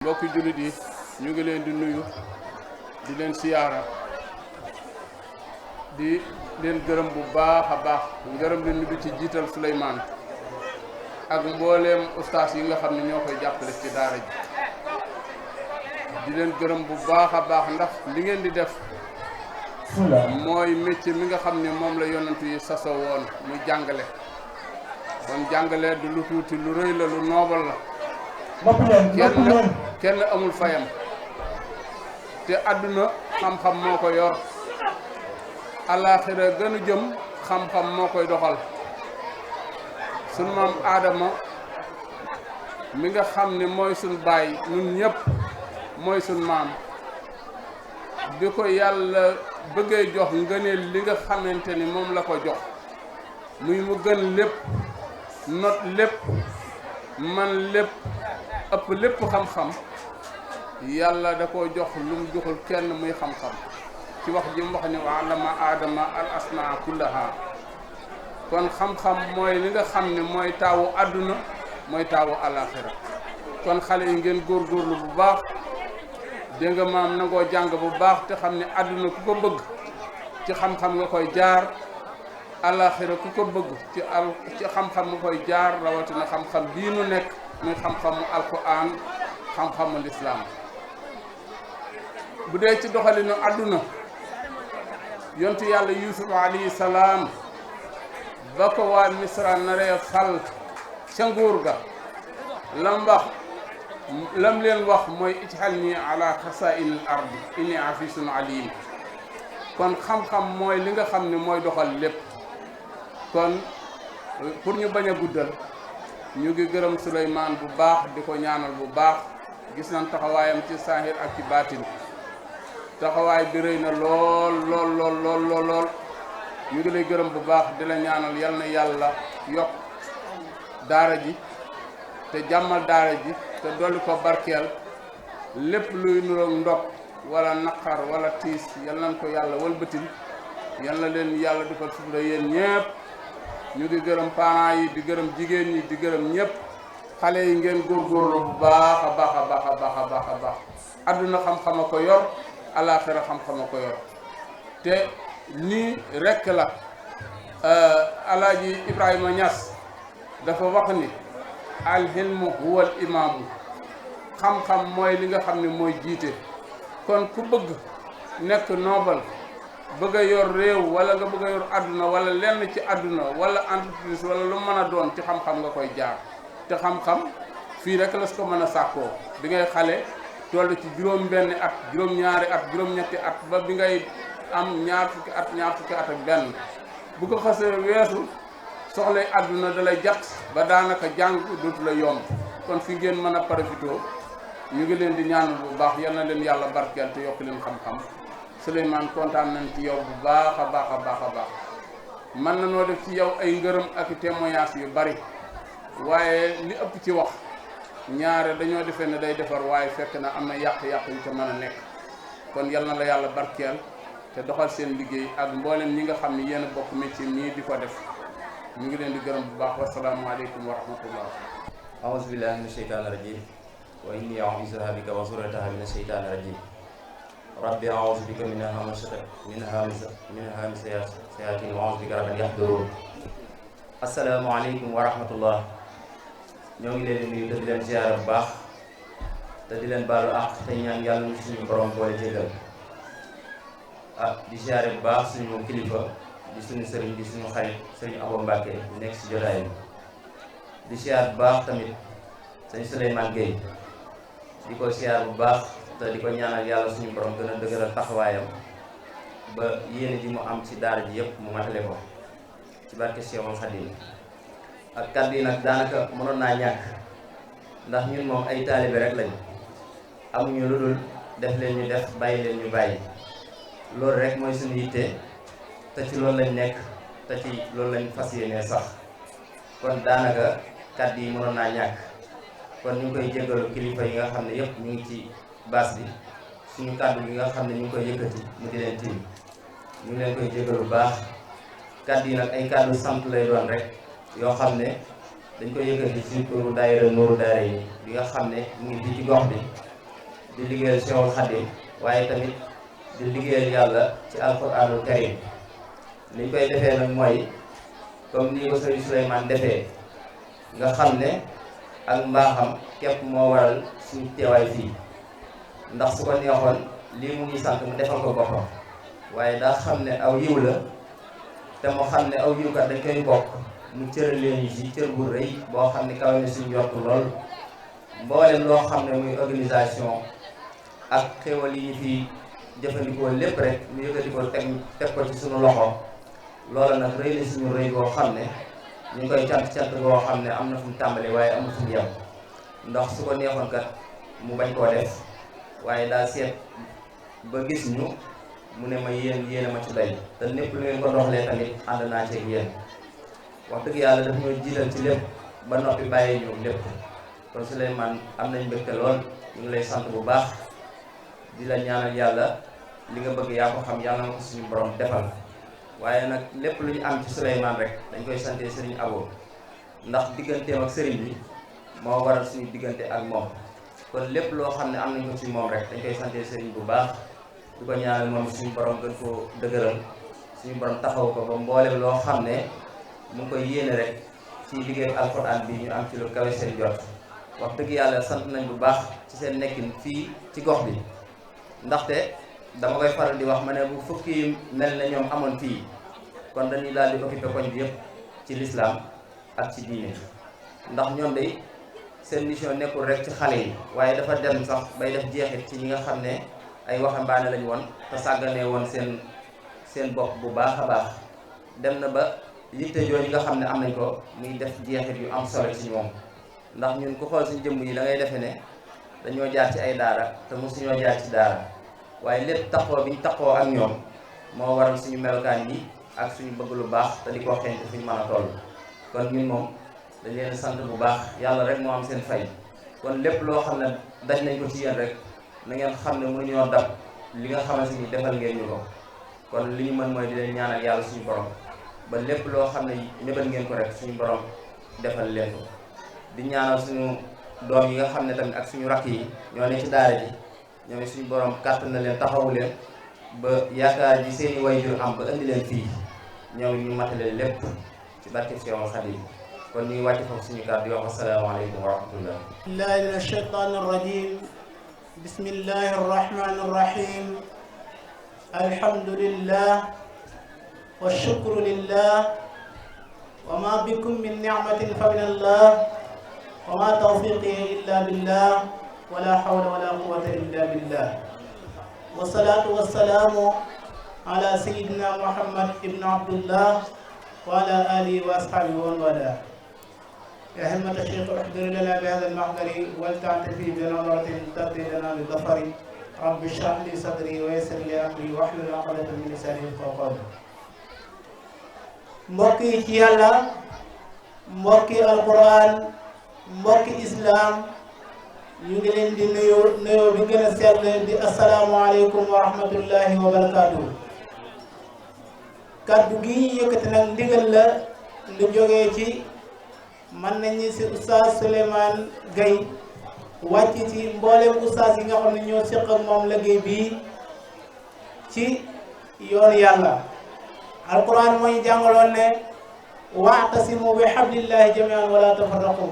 mbokki jullit yi ñu ngi leen di nuyu di leen siyaara di leen gërëm bu baax a baax ngërëm leen di ci jiital Souleymane ak mbooleem ustaas yi nga xam ne ñoo koy jàppale ci daara ji di leen gërëm bu baax a baax ndax li ngeen di def mooy métier mi nga xam ne moom la yonent yi sasoo woon muy jàngale kon jàngale du lu tuuti lu rëy la lu noobal la kenn amul fayam te àdduna xam-xam moo ko yor alaaxira gën a jëm xam-xam moo koy doxal sun maam Aadama mi nga xam ne mooy sun baay ñun ñëpp mooy sun maam bi ko yàlla bëggee jox ngëneel li nga xamante ni moom la ko jox muy mu gën lépp not lépp man lépp ëpp lépp xam-xam yàlla da koo jox lu mu joxul kenn muy xam-xam ci wax ji mu wax ne wa allama aadama al asmaa kullaha kon xam-xam mooy li nga xam ne mooy taawu àdduna mooy taawu alaxira kon xale yi ngeen góorgóorlu bu baax dégg nga maam nangoo jàng bu baax te xam ne àdduna ku ko bëgg ci xam-xam nga koy jaar alaxira ku ko bëgg ci xam-xam nga koy jaar rawatina xam-xam bii nu nekk muy xam-xamu alquran xam-xamu lislaam bu dee ci doxalinu àdduna yontu yàlla yusuf alayhi salaam ba ko waa misra naree fal ca nguur ga lam leen wax mooy ij'alni ala xasaa'inil ardi inni afisun alim kon xam-xam mooy li nga xam ne mooy doxal lépp kon pour ñu bañ a guddal ñu ngi gërëm Souleymane bu baax di ko ñaanal bu baax gis nañ taxawaayam ci saahir ak ci baatin taxawaay bi rëy na lool ñu ngi lay gërëm bu baax di la ñaanal yal na yàlla yokk daara ji te jàmmal daara ji te dolli ko barkeel lépp luy nuroog ndog wala naqar wala tiis yal nañ ko yàlla wëlbatil yal na leen yàlla defal sutura yéen ñépp ñu ngi gërëm parents yi di gërëm jigéen ñi di gërëm ñépp xale yi ngeen góorgóorlu bu baax a baax adduna xam-xama ko yor alaaxira xam-xama ko yor te nii rekk la alaaji Ibrahima Niass dafa wax ni alxilmu huwal imaamu xam-xam mooy li nga xam ne mooy jiite kon ku bëgg nekk noobal bëgg a yor réew wala nga bëgg a yor àdduna wala lenn ci àdduna wala entreprise wala lu mën a doon ci xam-xam nga koy jaar te xam-xam fii rek la su ko mën a sàkkoo bi ngay xale toll ci juróom-benni at juróom-ñaari at juróom-ñetti at ba bi ngay am ñaar fukki at ak benn bu ko xasee weesu soxlay àdduna da lay jàq ba daanaka jàng dootu la yomb kon fi ngeen mën a profitoo ñu ngi leen di ñaanal bu baax yal na leen yàlla barkeel te yokk leen xam-xam Souleymane kontaan nañ ci yow bu baax a baax mën na noo def ci yow ay ngërëm ak témoignage yu bari waaye li ëpp ci wax ñaare dañoo defee ne day defar waaye fekk na am na yàq-yàq yu ca mën a nekk kon yal na la yàlla barkeel te doxal seen liggéey ak mboolem ñi nga xam ne yéen a bokk métier mii di ko def ñu ngi leen di gërëm bu baax wasalaamualeykum wa rahmatullah. aouzu billahi mina sheytaani rajim wa inni a'uuzuha bika wa zurriyataha mina sheytaani rajim rabbi a'uuzu bika min hamazaati sayaatiin wa a'uuzu bika rabbi an yahduruun. asalaamaaleykum wa rahmatullah. ñoo ngi leen di nuyu te di leen ziyaara bu baax te di leen baalu àq te ñaan yàlla ñu suñu borom boole jégal di ziyaare bu baax suñu kilifa di suñu sëriñ di suñu xarit sëriñ Abo Mbàkke di nekk si jotaay bi di ziyaar bu baax tamit sëñ Souleymane Gueye di ko ziyaar bu baax te di ko ñaanal yàlla suñu borom gën a dëgëral taxawaayam ba yéene ji mu am ci daara ji yëpp mu matale ko ci barke Cheikhul Khadim ak kàddu yi nag daanaka mënoon naa ñàkk ndax ñun moom ay taalibe rek lañ amuñu lu dul def leen ñu def bàyyi leen ñu bàyyi loolu rek mooy suñu yitte te ci loolu lañ nekk te ci loolu lañ fas yéenee sax kon daanaka kàddu yi mënoon naa ñàkk kon ñu ngi koy jégalu kilifa yi nga xam ne yëpp ñu ngi ci baas bi suñu kàddu gi nga xam ne ñu ngi koy yëkkati mu di leen tiim ñu ngi leen koy jégalu bu baax kàddu yi nag ay kàddu sant lay doon rek yoo xam ne dañ koy yëkkati ci turu daayira Nuuru Daarayni bi nga xam ne mu ngi fii ci gox bi di liggéeyal Cheikhul Khadim waaye tamit di liggéeyal yàlla ci alquranul karim liñ koy defee nag mooy comme ni ko sëriñ Souleymane defee nga xam ne ak mbaaxam képp moo waral suñu teewaay fii ndax su ko neexoon lii mu ngi sant mu defal ko boppam waaye daa xam ne aw yiw la te mu xam ne aw yiw kat dañ koy bokk mu cëral leen ñu ci cër bu rëy boo xam ne kaw ne suñu yokk lool mboolem loo xam ne muy organisation ak xéwal yi ñu fi jëfandikoo lépp rek mu yëkkati ko teg ko ci suñu loxo loola nag rëy na suñu rëy boo xam ne ñu ngi koy cant boo xam ne am na fu mu tàmbali waaye amul fu mu yem ndax su ko neexoon kat mu bañ koo def waaye daa seet ba gis ñu mu ne ma yéen a ma ci doy te lépp lu ngeen ko doxalee tamit ànd naa ci ak yéen wax dëgg yàlla daf ñoo jiital ci lépp ba noppi bàyyi ñu lépp kon Souleymane am nañ mbégte lool ñu ngi lay sant bu baax di la ñaanal yàlla li nga bëgg yaa ko xam yàlla na ko suñu borom defal waaye nag lépp lu ñu am ci Souleymane rek dañ koy sante Serigne Abo ndax digganteem ak Serigne bi moo waral suñu diggante ak moom kon lépp loo xam ne am nañ ko ci moom rek dañ koy sante Serigne bu baax di ko ñaanal moom suñu borom gën koo dëgëral suñu borom taxaw ko ba mboolem loo xam ne mu ngi koy yéene rek ci liggéeyu alxuraan bi ñu am ci lu kawe seen jot wax dëgg yàlla sant nañ bu baax ci seen nekkin fii ci gox bi ndaxte dama koy faral di wax ma ne bu fukki mel na ñoom amoon fii kon dañuy daal di occupé koñ bi yëpp ci lislaam ak ci diine ndax ñoom day seen mission nekkul rek ci xale yi waaye dafa dem sax bay def jeexit ci ñi nga xam ne ay waxambaane lañ woon te sàgganee woon seen bopp bu baax a baax dem na ba yitte jooju nga xam ne am nañ ko muy def jeexit yu am solo ci moom ndax ñun ku xool suñu jëmm yi da ngay defe ne dañoo jaar ci ay daara te mosuñoo jaar ci daara waaye lépp taxoo bi ñu taxoo ak ñoom moo waral suñu melokaan yi ak suñu bëgg lu baax te di ko xeeñ fu ñu mën a toll kon ñun moom dañ leen sant bu baax yàlla rek moo am seen fay kon lépp loo xam ne daj nañ ko ci yéen rek na ngeen xam ne mënuñoo dab li nga xamante ni defal ngeen ñu ko kon li ñu mën mooy di leen ñaanal yàlla suñu borom ba lépp loo xam ne mébal ngeen ko rek suñu borom defal leen ko di ñaanal suñu doom yi nga xam ne tamit ak suñu rakk yi ñoo ne ci daara ji ñoom suñu borom kàttan na leen taxawu leen ba yaakaar ji seeni waajur am ba indi leen fii ñoom ñu matale lépp ci barke Seexul Xadiim kon ñuy wàcc foofu suñu kàddu di wax asalaamaaleykum wa rahmatullah billahi min ashaytaan arrajim bismillahi arrahmani arrahim alhamdulillah wa shukru lillah wa ma bikum min ni'matin fa min allah wa ma tawfiqi illa billah wala hawla wala quwwata illa billah wassalatu wassalamu ala sayyidina muhammad ibn abdullah wa ala alihi wa ashabihi wa man wala يا همة الشيخ احضر لنا بهذا المحضر ولتعتفي بنظرة تأتي لنا بالظفر رب اشرح لي صدري ويسر لي أمري واحلل عقدة من لساني يفقهوا قولي mbokk yi ci yàlla mbokki alquran mbokki islam ñu ngi leen di nuyoo bi gën a sell di asalaamualeykum wa rahmatullahi wa barakaatu. kaddu gi ñu yëkkati nag ndigal la lu jógee ci man nañu si oustaz Souleymane Gueye wàcc ci mboolem oustaz yi nga xam ne ñoo seq ak moom liggéey bii ci yoonu yàlla. alquran moo ñu jàngaloon ne wa'tasimu bi hablillahi jami'an wala tafarraqu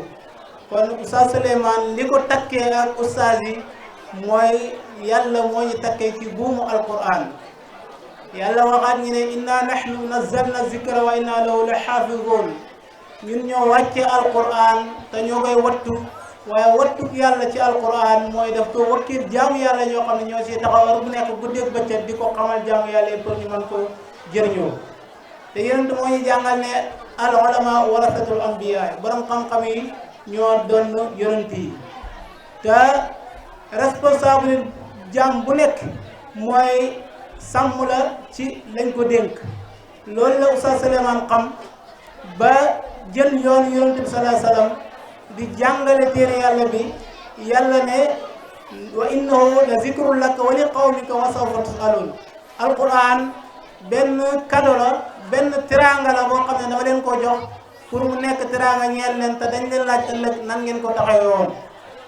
kon oustaz Souleymane li ko takkee ak oustaz yi mooy yàlla moo ñu takkee ci buumu alquran. yàlla waxaat ñu ne inna nahnu nazzalna zikra wa inna lahu la xaafizun ñun ñoo wàcce alquran te ñoo koy wattu waaye wattu yàlla ci alquran mooy daf ko wakkil jaamu yàlla ñoo xam ne ñoo si taxawar bu nekk guddeeg bëccëg di ko xamal jaamu yàlla yi pour ñu mën ko jëriñoo. te yonent moo ñu jàngal ne al ulama warasatul anbiya borom xam-xam yi ñoo doon yonent yi te responsable jaam bu nekk mooy sàmm la ci lañ ko dénk. loolu la oustaz Souleymane xam ba jël yoonu yonent bi sallallahu alayhi wasallam di jàngale téere yàlla bi yàlla ne wa innahu la zikrun laka wa li qawmika wa sawfa tusalun. alquran benn cadeau la benn teraanga la boo xam ne dama leen ko jox pour mu nekk teraanga ñeel leen te dañ leen laaj ëllëg nan ngeen ko taxawee woon.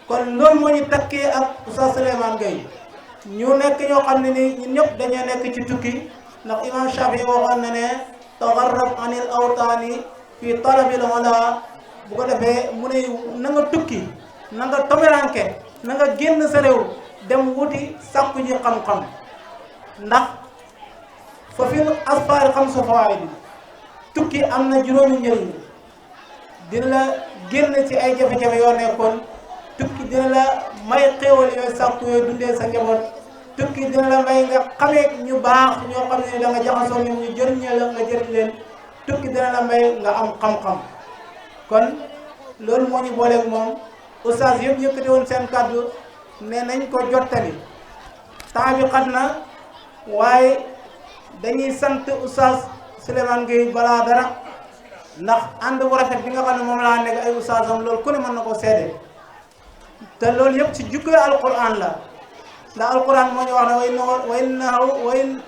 kon loolu moo ñu takkee ak Oustaz Souleymane Gueye ñu nekk ñoo xam ne ni ñun ñëpp dañoo nekk ci tukki ndax imam Shafi waxoon na ne tagarrab anil awtaani fi talabil ula bu ko defee mu ne na nga tukki na nga tomeranke na nga génn sa réew dem wuti sàkku ji xam-xam ndax fa fil asfaari xam sa fawaid tukki am na juróomi njëriñ dina la génn ci ay jafe-jafe yoo nekkoon tukki dina la may xéewal yooyu sàkku yooyu dundee sa njaboot tukki dina la may nga xamee ñu baax ñoo xam ne da nga jaxasoo ñoom ñu jëriñee la nga jëriñ leen tukki dina la may nga am xam-xam kon loolu moo ñu booleeg moom oustaz yëpp yëkkati woon seen kàddu ne nañ ko jottali temps bi xat na waaye dañuy sant oustaz Souleymane Gueye balaa dara ndax ànd bu rafet bi nga xam ne moom laa nekk ay oustazam loolu ku ne mën na ko seede te loolu yëpp ci jukkoy alquran la ndax alquran moo ñu wax ne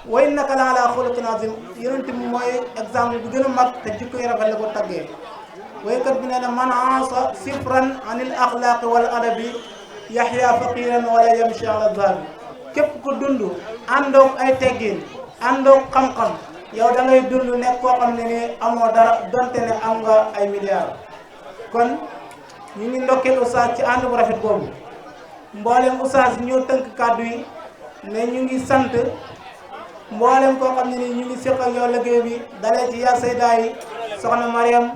wa innaka la ala xuluqin azim yonent bi mooy exemple bi gën a mag te jukko yi rafet la ko taggee waykat bi nee na man aasa sifran anil axlaaqi wal adabi yaxya faqiran wala yamshi ala zabi képp ku dund àndoog ay teggin àndoog xam-xam yow da ngay dund nekk koo xam ne ni amoo dara donte ne am nga ay milliards kon ñu ngi ndokkeel oustaz ci ànd bu rafet boobu mboolem oustaz ñoo tënk kàddu yi ne ñu ngi sant mboolem koo xam ne ni ñu ngi séq ak yow liggéey bi dalee ci yaa sayda yi soxna Mariam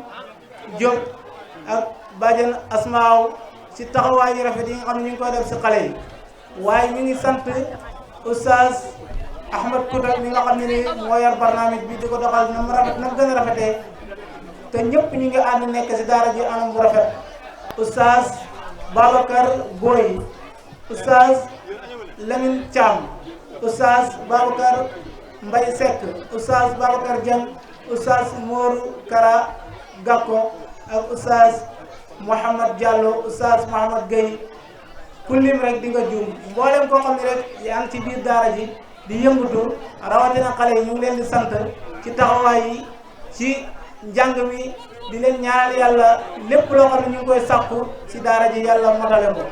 Diop ak bàjjen Asmaaw ci taxawaay yu rafet yi nga xam ne ñu ngi koy def si xale yi waaye ñu ngi sant oustaz Ahmed Kouta mi nga xam ne ni moo yor barnaamij bi di ko doxal na mu rafet na mu gën a rafetee te ñëpp ñu ngi ànd nekk si daara ji anam bu rafet oustaz Babacar Boy oustaz Lamine Thiam oustaz Babacar Mbaye Seck oustaz Babacar Dieng oustaz Mourou Kara Gakko ak oustaz Mouhamad Diallo oustaz Mouhamad Gueye ku lim rek di nga juum mboolem koo xam ne rek yaa ngi ci biir daara ji di yëngatu rawatina xale yi ñu ngi leen di sant ci taxawaay yi ci njàng mi di leen ñaanal yàlla lépp loo xam ne ñu ngi koy sàkku ci daara ji yàlla motale ko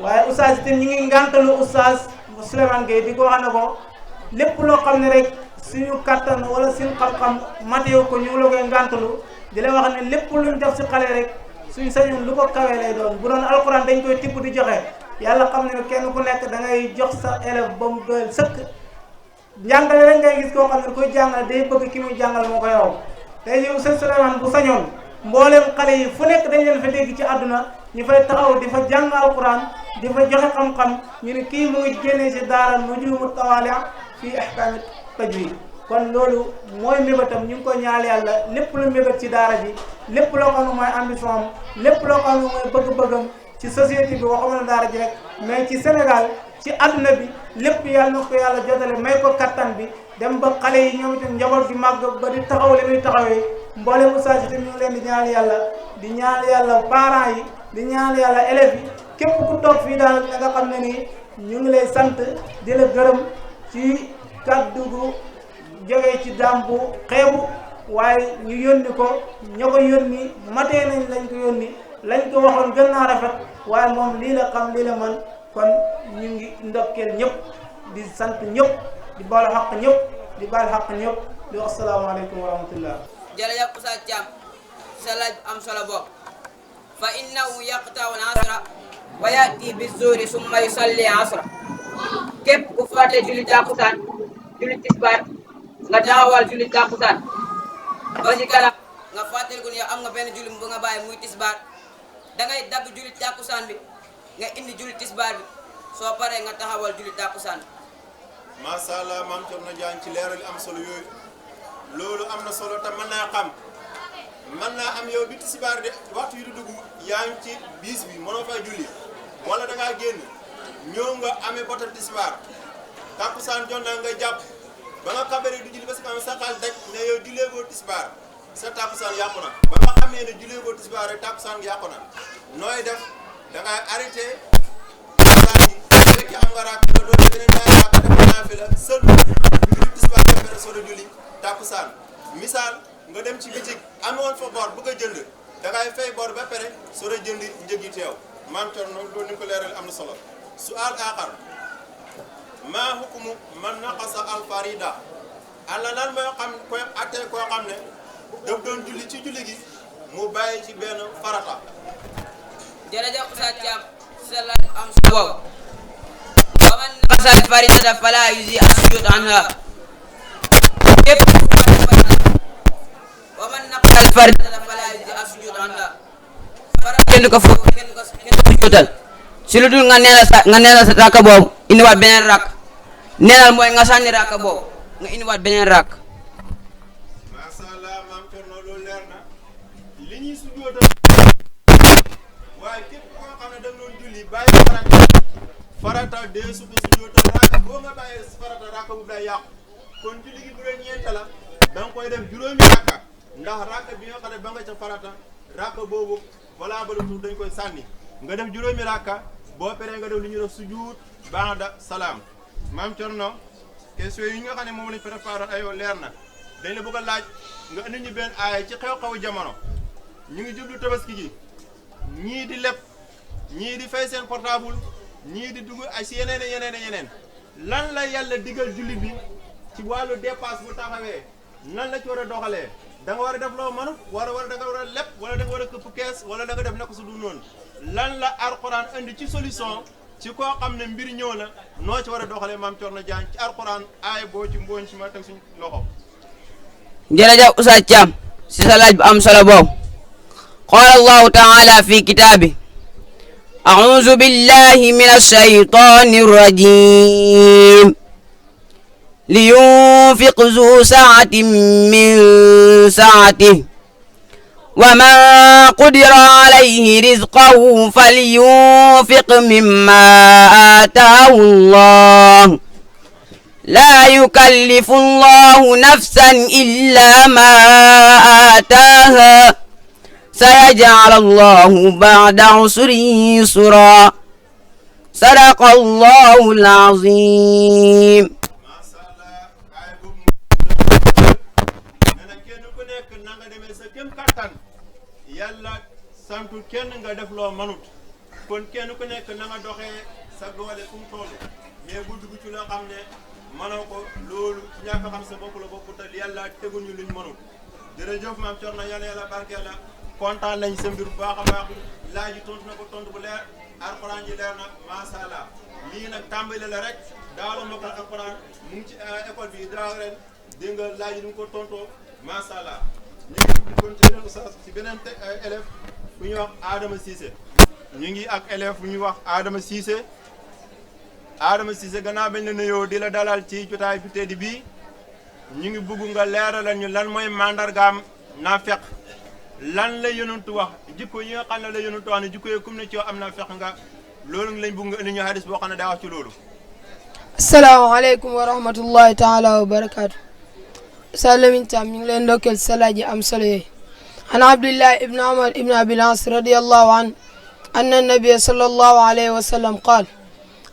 waaye oustaz itam ñu ngi ngàntalu oustaz Souleymane Gueye di ko wax ne ko lépp loo xam ne rek suñu kattan wala suñu xam-xam mateew ko ñu ngi la koy ngàntalu di leen wax ne lépp luñ def si xale rek suñ sañoon lu ko kawee lay doon bu doon alxuraan dañ koy tibb di joxe yàlla xam ne kenn ku nekk da ngay jox sa élève ba mu doyal sëkk njàngale rek ngay gis koo xam ne koy jàngale day bëgg ki muy jàngal moo ko yow tey yow sëñ Souleymane bu sañoon mbooleem xale yi fu nekk dañ leen fa dégg ci àdduna ñu fay taxaw di fa jàng alquran di fa joxe xam-xam ñu ne kii mu ngi génnee si daara nujuumu tawaali' fii ahkaami tajwiid kon loolu mooy mébétam ñu ngi ko ñaal yàlla lépp lu mébét ci daara ji lépp loo xam ne mooy ambition am lépp loo xam ne mooy bëgg-bëggam ci société bi waxuma la daara ji rek mais ci Sénégal ci àdduna bi lépp yàlla na ko yàlla jotale may ko kattan bi dem ba xale yi ñoom itam njaboot gi màgg ba di taxaw li muy taxawee mboolem ustaas itam ñu ngi leen di ñaan yàlla di ñaan yàlla parents yi di ñaan yàlla élèves yi képp ku toog fii daal nga xam ne nii ñu ngi lay sant di la gërëm ci kàddu gu jógee ci daam bu xeebu waaye ñu yónni ko ña ko yónni matee nañ lañ ko yónni lañ ko waxoon gën naa rafet waaye moom lii la xam lii la man kon ñu ngi ndokkeel ñëpp di sant ñëpp di baal xaq ñëpp di baal xaq ñëpp di wax salaamaaleykum wa rahmatullah. jërëjëf Oustaz Thiam sa laaj am solo bopp fa innahu yaqta'u al-asra wa ya'ti bi-zuhri summa yusalli asra képp ku fàtte julli takkusaan julli tisbaar nga taxawal julli takkusaan ba ci kanam nga fàttaliku ne yow am nga benn julli bu nga bàyyi muy tisbaar dangay dagg julli takkusaan bi nga indi julli tisbaar bi soo paree nga taxawal julli takkusaan bi. macha allah maam Thierno Diagne ci leeral am solo yooyu loolu am na solo te mën naa xam mën naa am yow bi tisbaar de waxtu yu di dugg yaa ngi ci biis bi mënoo fay julli wala da ngaa génn ñëw nga amee botal tisbaar takkusaan jot na nga jàpp ba nga xabaree du julli ba si xam sa xaal daj ne yow jullee boo tisbaar sa takkusaan yàqu na ba nga xamee ne jullee boo tisbaar rek takkusaan yàqu na nooy def da ngay arrêté tisbaar ji fekk am nga raak nga doon beneen ñaari raak def naa fi la sël julli tisbaar ba pare soo julli takkusaan misaal nga dem ci bitik amoon fa bor bëgg a jënd da ngay fay bor ba pare soo jënd njëg yi teew maam Thierno loolu ni ko leeral am na solo su'aal aaxar maa hukumu man naqasa al farida ala lan mooy xam koy attee koo xam ne daf doon julli ci julli gi mu bàyyi ci benn farata. jërëjëf Oustaz Thiam sa laaj am solo boobu wa man naqasa al faridata fala yuzi as-sujud anha képp wa man naqasa al faridata fala yuzi as-sujud anha kenn du ko foofu kenn du ko sujudal si lu dul nga neelal sa rakka boobu indiwaat beneen rakk neenal mooy nga sànni rakka boobu nga indiwaat beneen rakk. macha allah maam Thierno loolu leer na li ñuy sujootal waaye képp koo xam ne da nga doon julli bàyyi farata dee su ko sujootal rakk boo nga bàyyi farata rakk bu day yàqu kon julli gi bu dee ñeent la da nga koy def juróomi rakka ndax rakk bi nga xam ne ba nga ca farata rakk boobu balaa ba tuut dañ koy sànni nga def juróomi rakka boo paree nga def li ñuy def sujuud ba'da salaam maam Thierno question yi nga xam ne moom lañ préparé ayoo leer na dañ la bëgg a laaj nga indi ñu benn aaya ci xew-xewu jamono ñu ngi jublu tabaski gi ñii di leb ñii di fay seen portable ñii di dugg ay si yeneen lan la yàlla digal jullit bi ci wàllu dépasse bu taxawee nan la ci war a doxalee da nga war a def loo mënut wala da nga war a leb wala da nga war a këpp kees wala da nga def nekk su du noonu lan la Alxuraan indi ci solution ci koo xam ne mbir ñëw la noo ci war a doxalee maam Thierno Diagne ci Alxuraan aay boo ci mbooñ si ma teg suñu loxo. jërëjëf Oustaz Thiam si sa laaj bu am solo boobu qaala allahu taala fi kitaabi a'uuzu billahi min ash-shaytaani r-rajiim liyunfiq zu sa'atin min sa'atihi wa man qudira alayhi rizquhu falyunfiq mimma aataahu Allah laa yukallifu Allahu nafsan illaa maa aataahaa sayaj'alu Allahu ba'da usrin yusraa sadaqa Allahu al-aziim. yàlla santul kenn nga def loo manut kon kenn ku nekk na nga doxee sa doole fu mu toll mais bu dugg ci loo xam ne mënoo ko loolu ñàkk xam sa bopp la bopp te yàlla teguñu luñ mënut jërëjëf maam Thierno yàlla yàlla barkeel la kontaan nañ sa mbir bu baax a baax laaj yi tontu na ko tontu bu leer alxuraan ji leer na macha allah lii nag tàmbali la rek daaw la mokkal alxuraan mu ngi ci école bi daaw ren dégg nga laaj yi ni mu ko tontoo macha allah. ñu ngi kon ci beneen oustaz ci beneen élève bu ñuy wax Adama Cissé ñu ngi ak élève bu ñuy wax Adama Cissé gannaaw bañ la nuyoo di la dalal ci jotaay bi tedd bii ñu ngi bëgg nga leeralal ñu lan mooy mandargaam naafeq lan la yonentu wax jikko yi nga xam ne la yonentu wax ne jikko yi comme ne ci am naafeq nga loolu lañ bëgg nga indi ñu hadis boo xam ne daa wax ci loolu. asalaamaaleykum wa rahmatullahi taala wa barakaatu. Salamin Thiam ñu ngi leen ndokkeel sa laaj yi am solo yooyu an Abdullah ibn Umar ibn Abil As radiyallahu anhu anna nabiyya sallallahu alayhi wa sallam qaal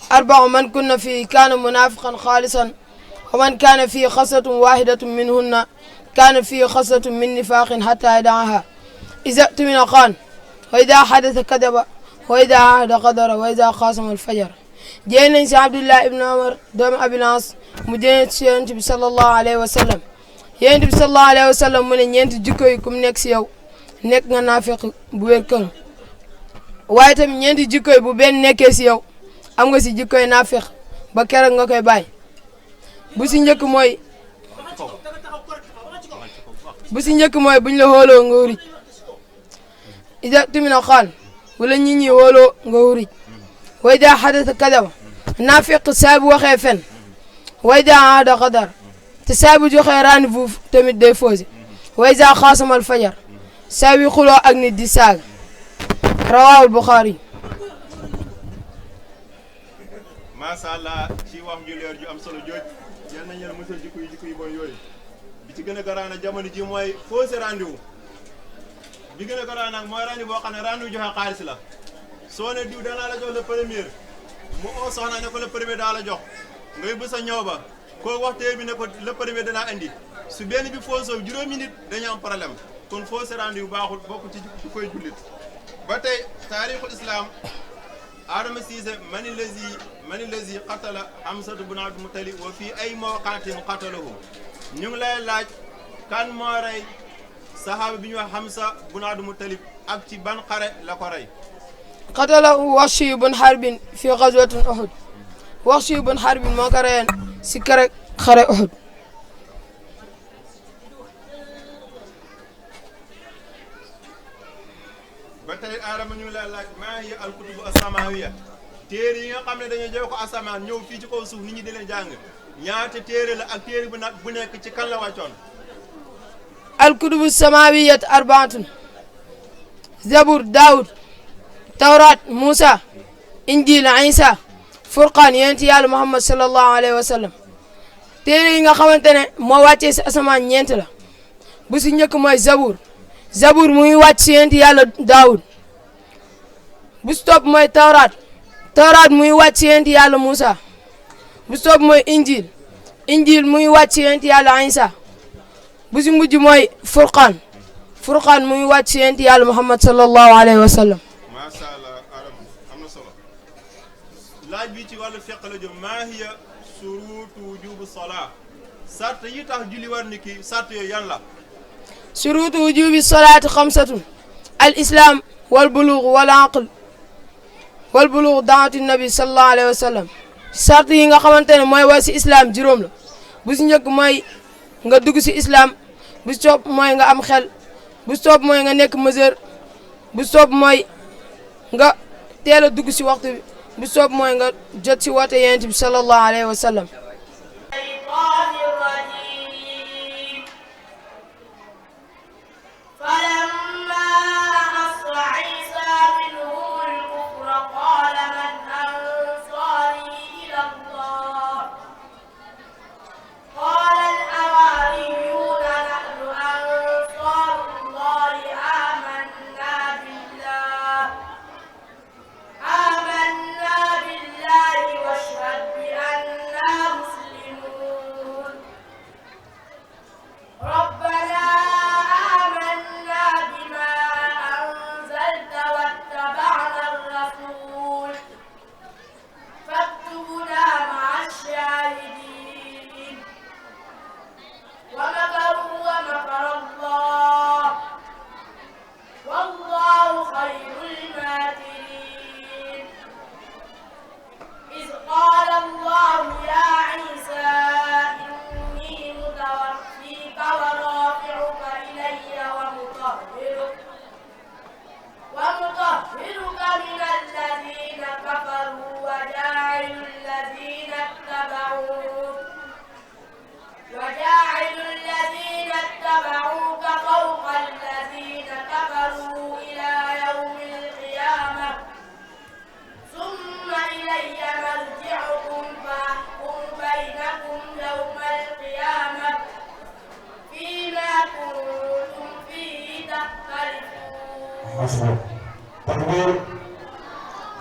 arba'u man kunna fihi kaana munafiqan xaalisan wa man kaana fihi xaslatun wahidatun minhunna kaana fihi xaslatun min nifaqin hatta yada'aha iza tumina xaan wa ida xadasa kadaba wa ida ahada qadara wa ida xaasama alfajar jëlee nañ si Abdullah ibn Umar doomu Abil As mu jëlee si Yonent bi sallallahu alayhi wa sallam Yonent bi sallallahu alayhi wa sallam mu ne ñeenti jikko yi ku mu nekk si yow nekk nga naafiq bu wér kën waaye tamit ñeenti jikko yi bu benn nekkee si yow am nga si jikko yi naafiq ba keroog nga koy bàyyi bu si njëkk mooy buñ la xooloo nga wuruj ida tumina xaal wala nit ñi xooloo nga wuruj wa ida xadasa kadaba naafiq saa bu waxee fen wa ida aada qadar te saa bu joxee rendez-vous tamit day faussé wa iza xaasamal fajar saa wi xuloo ak nit di saaga rawaahul Buxaari. macha allah ci wax ju leer ju am solo jooj yal nañu la musal jikko yi bon yooyu bi ci gën a garaan jamono ji mooy faussé rendez-vous bi gën a garaan nag mooy rendez-vous boo xam ne rendez-vous joxe xaalis la soo ne diw danaa la jox le premier mu oo soxna ne ko le premier daa la jox nga yóbbu sa ñëw ba. koo waxtee bi ne ko le premier danaa indi su benn bi faussé juróomi nit dañu am problème kon faussé rendez-vous baaxul bokk ci koy jullit ba tey تاريخ الإسلام آدم سيسى من الذي قتل حمزة بن عبد المطلب وفي أي موقع قتله ñu ngi lay laaj kan moo rey saxaaba bi ñu wax Hamza bun Abdul Muttalib ak ci ban xare la ko rey qatalahu Wahshi bun Harbin fi ghazwatin Uhud Wahshi bun Harbin moo ko reyoon si xare Uhud ba tey Adama ñu ngi lay laaj maa hiya al kutubu as-samawiyya téere yi nga xam ne dañoo jóge ko asamaan ñëw fii ci kaw suuf nit ñi di leen jàng ñaata téere la ak téere bu nekk ci kan la wàccoon الكتب السماوية أربعة زبور داود توراة موسى إنجيل عيسى فرقان yonent Yàlla Muhammad sallallahu alayhi wa sallam téere yi nga xamante ne moo wàccee si asamaan ñeent la bu si njëkk mooy Zabour mu ngi wàcc si yonent Yàlla Daawud bu si topp mooy Tawraat mu ngi wàcc si yonent Yàlla Muusa bu si topp mooy Injil mu ngi wàcc si yonent Yàlla Isa bu si mujj mooy Furqaan mu ngi wàcc si yonent Yàlla Muhammad sallallahu alayhi wa sallam. macha allah Adam am na solo laaj bi ci wàllu fiqh la jëm maa hiya suruutu wujubu salaa sart yi tax julli war ni ki sart yooyu yan la. suruutu wujubi salaati xamsatun al islam wal buluug wal aql wal buluug daawati nabi sallallahu alayhi wa sallam sart yi nga xamante ne mooy war si islam juróom la bu si njëkk mooy nga dugg si islam bu si topp mooy nga am xel bu si topp mooy nga nekk majeur bu si topp mooy nga teel a dugg si waxtu bi bu si topp mooy nga jot si woote yonent bi sallallahu alayhi wa sallam.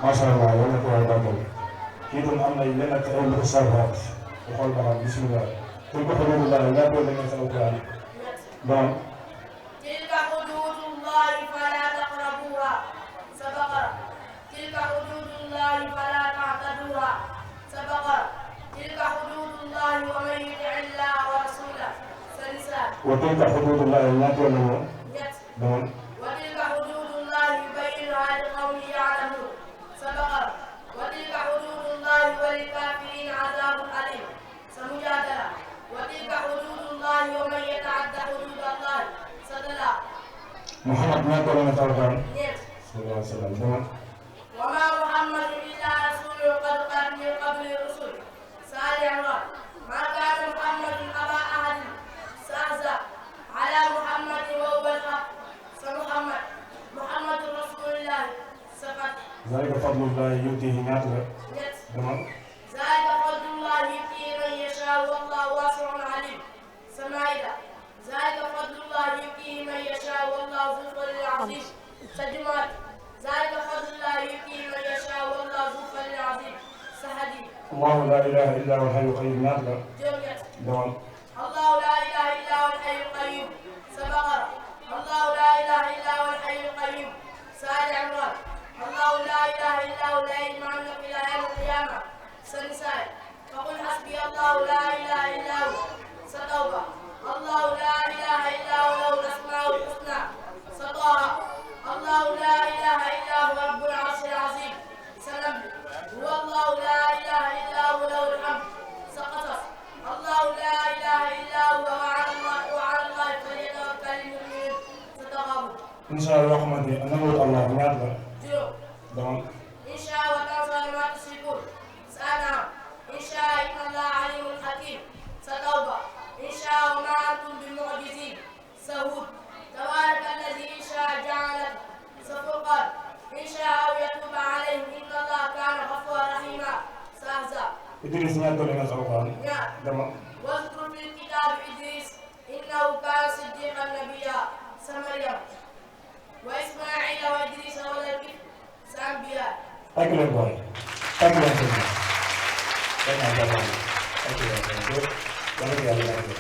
macha allah yal na ko waay bàttal kii doon am na lenn ak ay mbir sarfaat bu xool ba xam bisimilah kul ko xuduudullah laa doon da ngeen sa alquran donc tilka xuduudullahi fala taqrabuha sa baqara tilka xuduudullahi fala ta'taduha sa baqara tilka xuduudullahi wa man yuti' illaha wa rasulahu sa nisaa wa tilka xuduudullah ñaata yoon la woon donc وتلك حدود الله يبينها لقوم يعلمون سبقا وتلك حدود الله وللكافرين عذاب أليم سمجادلة وتلك حدود الله ومن يتعد حدود الله سدلا محمد ما كان يتوقع صلى الله عليه وسلم وما محمد إلا رسول قد خلت من قبل الرسل سال عمران ما كان محمد أبا أحد سأهزأ على محمد وهو الحق محمد رسول الله سقط ذلك فضل الله يؤتيه ناتنا تمام ذلك فضل الله يؤتيه من يشاء والله واسع عليم سمايدا ذلك فضل الله يؤتيه من يشاء والله ذو الفضل العظيم سجمات ذلك فضل الله يؤتيه من يشاء والله ذو الفضل العظيم سهدي الله لا اله الا هو الحي القيوم ناتنا تمام الله لا اله الا هو الحي القيوم سبقرة الله لا اله الا هو الحي القيوم سال عمران incha allah yoo xamante ni nanguwul Allah ñaata la. juróom. dama. إن شاء وتنصر ما تشركون سأنعم إن شاء إن الله عليم حكيم ستوبة إن شاء وما أنتم بمعجزين سهود تبارك الذي إن شاء جعلك سفرقان إن شاء أو يتوب عليهم إن الله كان غفورا رحيما سأحزاب Idriss ñaata la nga sa alquran. dama. واذكر في الكتاب إدريس إنه كان صديقا نبيا سمريم وإسماعيل وإدريس وذا الكفر سأنبياء tàgg leen booy tàgg leen seen bopp. tàgg naa jàppale tàgg leen seen bopp. yàlla na yàlla